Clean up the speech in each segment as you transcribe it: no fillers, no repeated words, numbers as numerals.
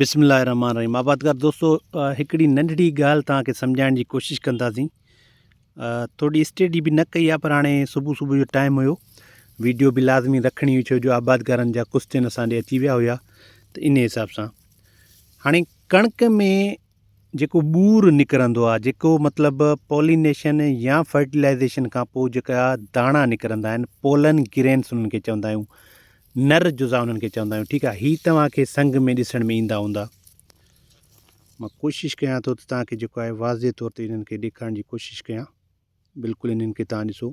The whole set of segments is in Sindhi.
بسم الله الرحمن الرحيم آبادگار دوستو هڪڙي ننڍڙي ڳالهه توهان کي سمجهائڻ جي ڪوشش ڪنداسين ٿوري اسٽيڊي به نه ڪئي آهي پر هاڻي صبح صبح جو ٽائيم هيو ويڊيو به لازمي رکڻي هئي ڇو جو آبادگارن جا ڪوشچن اسان ڏي اچي ويا هيا ته ان حساب سان هاڻي ڪڻڪ ۾ جيڪو ٻور نڪرندو آهي جيڪو مطلب پولينيشن يا فرٽيلائزيشن کان پوء جيڪا داڻا نڪرندا آهن پولن گرينس انهن کي چوندا آهيون نر جزا انهن کي چوندا آهيون ٺيڪ آهي هي توهان کي سنگ ۾ ڏسڻ ۾ ايندا هوندا مان ڪوشش ڪيان ٿو ته توهان کي جيڪو آهي واضح طور تي انهن کي ڏيکارڻ جي ڪوشش ڪيان بلڪل انهن کي توهان ڏسو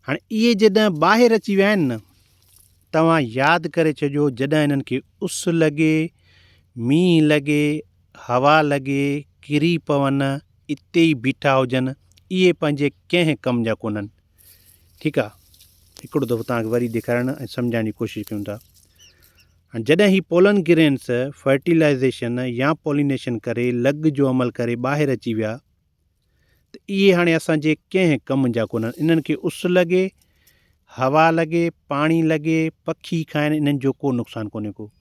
هاڻي اهي جڏهن ٻاهر اچي ويا آهن نه توهان ياد ڪري ڇڏيو جڏهن انهن کي اس لڳي مينهن لڳي هوا لڳي ڪري پون اتي ئي بيٺا هجن اهي پنهنجي ڪنهن ڪم جا ڪونهن ٺيڪ آ هڪڙو دفعو توهان کي وري ڏيکارڻ ۽ سمجهائڻ جي ڪوشش ڪيون ٿا هاڻي جڏهن هي پولن گرينس فرٽيلائزيشن يا پولينيشن ڪري لڳ جو عمل ڪري ٻاهر اچي ويا ته اهي هاڻي اسان جي ڪنهن ڪم جا ڪونهن انهن کي اس لڳي هوا لڳي پاڻي لڳي پکي کائن انهن جو ڪو نقصان ڪونهي ڪو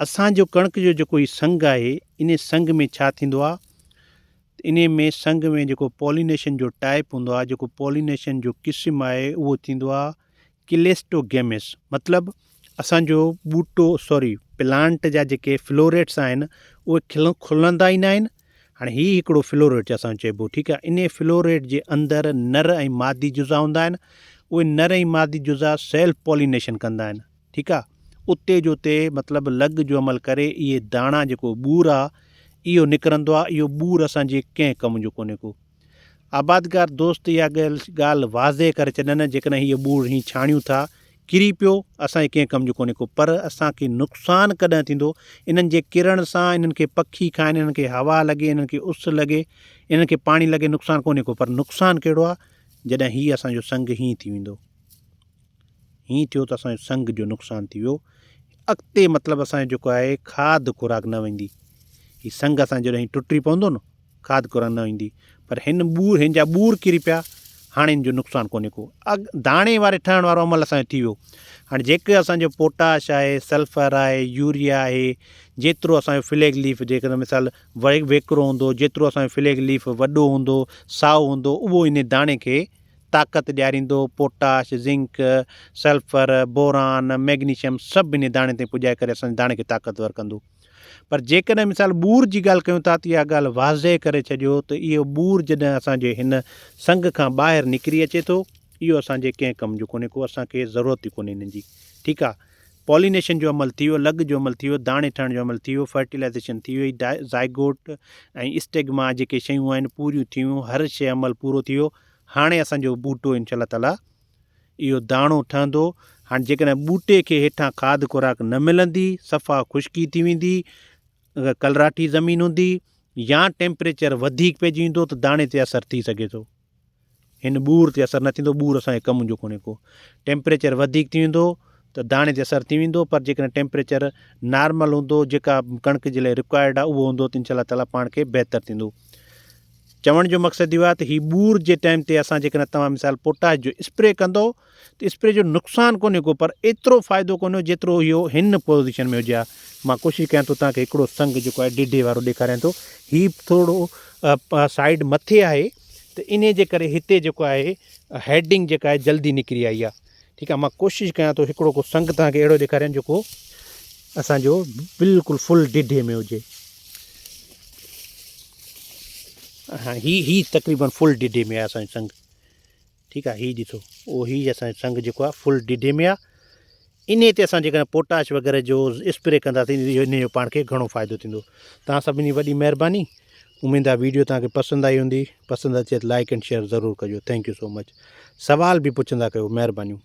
اسان جو ڪڻڪ جو جيڪو هي سنگ آهي ان سنگ ۾ ڇا ٿيندو آ انهي ۾ سنگ ۾ جيڪو پولينيشن جو ٽائيپ هوندو آهي جيڪو پولينيشن جو قسم آهي اهو ٿيندو آهي ڪليسٽوگيمس مطلب اسان جو ٻوٽو سوري پلانٽ جا جيڪي فلوريٽس آهن اهي کلندا ئي نه آهن هاڻي هي هڪڙو فلوريٽ اسان چئبو ٺيڪ آهي انهي فلوريٽ جي اندر نر ۽ مادي جزا هوندا آهن اهي نر ۽ مادي جزا سيلف پولينيشن ڪندا آهن ٺيڪ آ اتي جو اتي مطلب لڳ جو عمل ڪري اهي داڻا جيڪو ٻور آ اهو نڪرندو آ اهو ٻور اسان جي ڪنهن ڪم جو ڪونهي ڪو آبادگار دوست اها ڳالهه واضح ڪري ڇڏن جيڪڏهن هيء ٻور هين ڇاڻيون ٿا ڪري پيو اسان جي ڪنهن ڪم جو ڪونهي ڪو پر اسان کي نقصان ڪڏهن ٿيندو انهن جي ڪرڻ سان انهن کي پکي کائن انهن کي هوا لڳي انهن کي اس لڳي انهن کي پاڻي لڳي نقصان ڪونهي ڪو پر نقصان ڪهڙو آ جڏهن هي اسان جو سنگ هين ٿي ويندو هيئن ٿيو ته اسان جو سنگ جو نقصان ٿي ويو. اڳتي مطلب اسان جو جيڪو آهي کاڌ خوراڪ نه ويندي. هي سنگ اسان جو جڏهن ٽٽي پوندو نه کاڌ خوراڪ نه ويندي. پر هن ٻور هن جا ٻور ڪري پيا هاڻي هن جو نقصان ڪونهي ڪو. اڳ داڻي واري ٺهڻ وارو عمل اسان جو ٿي ويو. هاڻي جيڪي اسان جو پوٽاش آهي، سلفر آهي، يوريا آهي، جيترو اسان جو فليگ ليف جيڪڏهن مثال ويڪرو هوندو، جيترو اسان جو فليگ ليف وڏو هوندو، سائو هوندو اهو انهي داڻي کي طاقت ڏياريندو، potash, zinc, sulphur, boron, magnesium سڀ انهي داڻي تائين پڄائي ڪري اسان جي داڻي کي طاقتور ڪندو. پر جيڪڏهن مثال ٻور جي ڳالهه ڪيون ٿا ته اها ڳالهه واضح ڪري ڇڏيو ته اهو ٻور جڏهن اسان جي هن سنگ کان ٻاهر نڪري اچي ٿو اهو اسان جي ڪنهن ڪم جو ڪونهي ڪو اسان کي ضرورت ئي ڪونهي انهن جي ٺيڪ آ پولينيشن جو عمل ٿي ويو لڳ جو عمل ٿي ويو داڻي ٺهڻ جو عمل ٿي ويو فرٽيلائزيشن ٿي وئي زائگوٽ ۽ اسٽيگما جيڪي شيون آهن پوريون ٿيون هر شي عمل پورو ٿي ويو هاڻي اسان جو ٻوٽو انشاء الله تعالي اهو داڻو ٺهندو. هاڻي جيڪڏهن ٻوٽي کي هيٺان کاڌ خوراڪ نه ملندي، صفا خشڪي ٿي ويندي، ڪلراٺي زمين هوندي يا ٽيمپريچر وڌيڪ پئجي ويندو ته داڻي تي اثر ٿي سگهي ٿو. هن ٻور تي اثر نه ٿيندو، ٻور اسان جي ڪم جو ڪونهي ڪو. ٽيمپريچر وڌيڪ ٿي ويندو ته داڻي تي اثر ٿي ويندو پر جيڪڏهن ٽيمپريچر نارمل هوندو جيڪا ڪڻڪ جي لاء رڪوائرڊ آهي اهو هوندو ته انشاء الله تعالي پاڻ کي بهتر ٿيندو. چوڻ جو مقصد اهو آهي ته هي ٻور جي ٽائيم تي اسان جيڪڏهن توهان مثال پوٽاش جو اسپري ڪندو ته اسپري جو نقصان ڪونهي ڪو پر ايترو فائدو ڪونهي جيترو اهو هن پوزيشن ۾ هجي ها مان ڪوشش ڪيان ٿو توهان کي هڪڙو سنگ جيڪو آهي ڊيڍي وارو ڏيکاريان ٿو هي ٿورو سائيڊ مٿي آهي ته انهي جي ڪري هتي جيڪو آهي هيڊنگ جيڪا آهي جلدي نڪري آئي آهي ٺيڪ آهي مان ڪوشش ڪيان ٿو هڪڙو ڪو سنگ توهان کي اهڙو ڏيکاريان جيڪو اسان جو بلڪل فل ڊيڍي ۾ هجي ها هي هي تقريبن فل ڊيڍي ۾ آهي اسان جو سنگ ٺيڪ آهي هي ڏسو او هي اسان جو سنگ جيڪو آهي فل ڊيڍي ۾ آهي انهي تي اسان جيڪڏهن پوٽاش وغيره جو اسپري ڪنداسين انهي جو پاڻ کي گهڻو فائدو ٿيندو توهان سڀني جي وڏي مهرباني اميد آهي ويڊيو توهان کي پسند آئي هوندي پسند اچي ته لائڪ اينڊ شيئر ضرور ڪجو thank you so much سوال به پڇندا ڪيو مهربانيون.